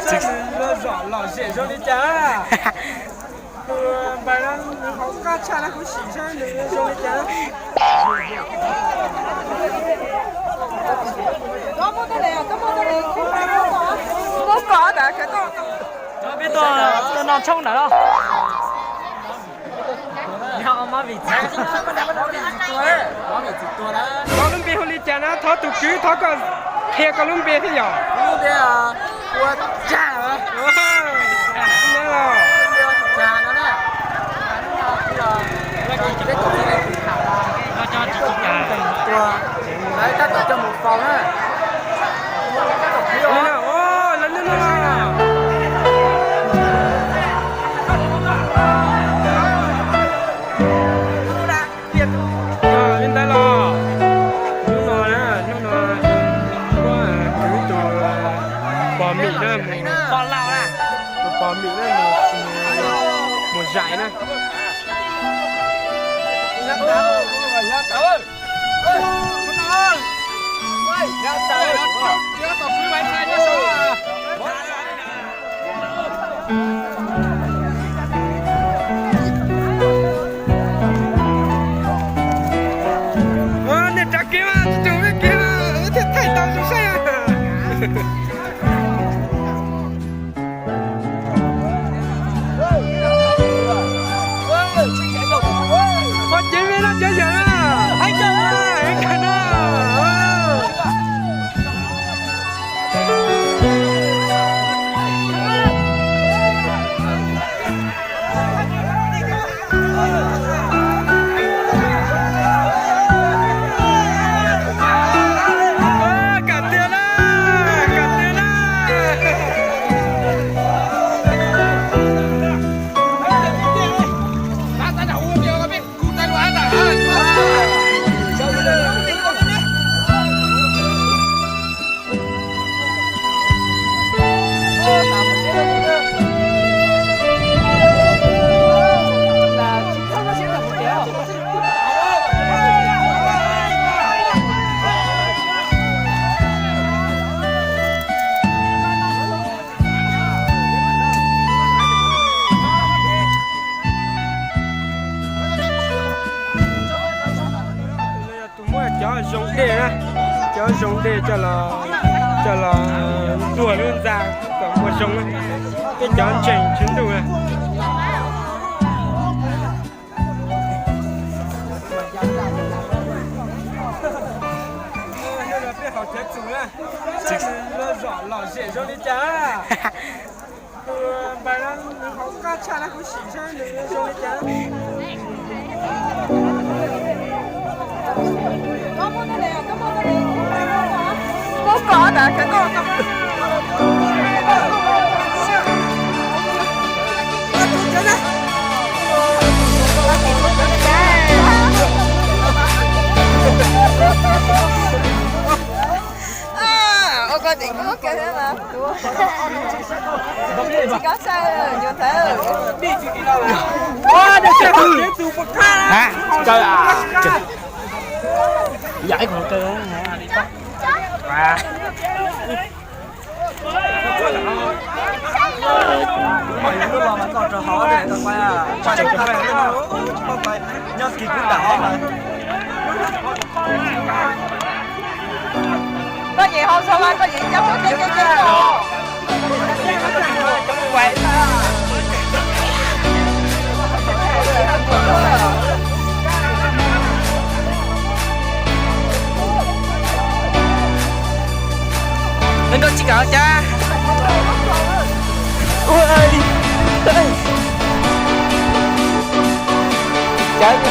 Saib nws zom lom zem zoo li cas. Tus npawg no nws hauv qab tshaj na, kuv sim saib nws zoo li cas. Peb tuaj no tshoob ntawd los? Koj lub npe hu li cas na? Thov tus kwv thov koj qhia koj lub npe thiab yom. Li ntawd los hnub no, hnub no muab kwv tus pog Mim na, tus pog Mim na mus zais na. Niag tsav kev mas tsis tsoom me kev mas wb thiaj thaij tau zoo saib. Pog cev me no cov yawm na. Kam tiag na, kam tiag na. Tus muab cov zoo dej na, cov zoo dej coj los, coj los ntuag lub ntxa kom ua zoo na, peb cov ntseeg tswv ntuj na. Peb haus cawv txus na, saib nws zom lom zem zoo li cas. Tus npawg no nws hauv qab tshaj na, kuv sim saib nws zoo li cas. Koj kom tas kawg koj. Ua koj tseem kub kiag thiab mas. Tsis koj saib nyuam ntawd. Koj yeej hau txog mas koj yeej coj koj teb coj coj. Nkauj tsis kam cas. Ua li. Cas.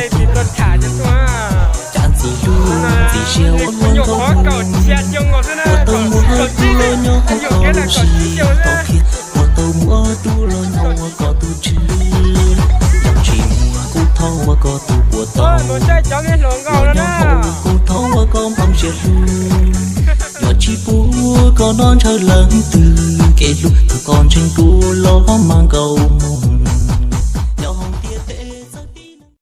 Cas ntxim hlub ntxim siab ua luaj nkaus, ua tau muaj hlub los nyob hauv ko lub siab tau thiab, ua tau muaj hlub los nyob ua koj tus tswv, yog tsis muaj kuv thov ua koj tus puas tau, los nyob hauv kuv thov ua koj nplooj siab hlub. Yog tsis pub koj nrog ntshaw leej twg, kev hlub thaum koj ntseeg kuv los mas nkaus mus.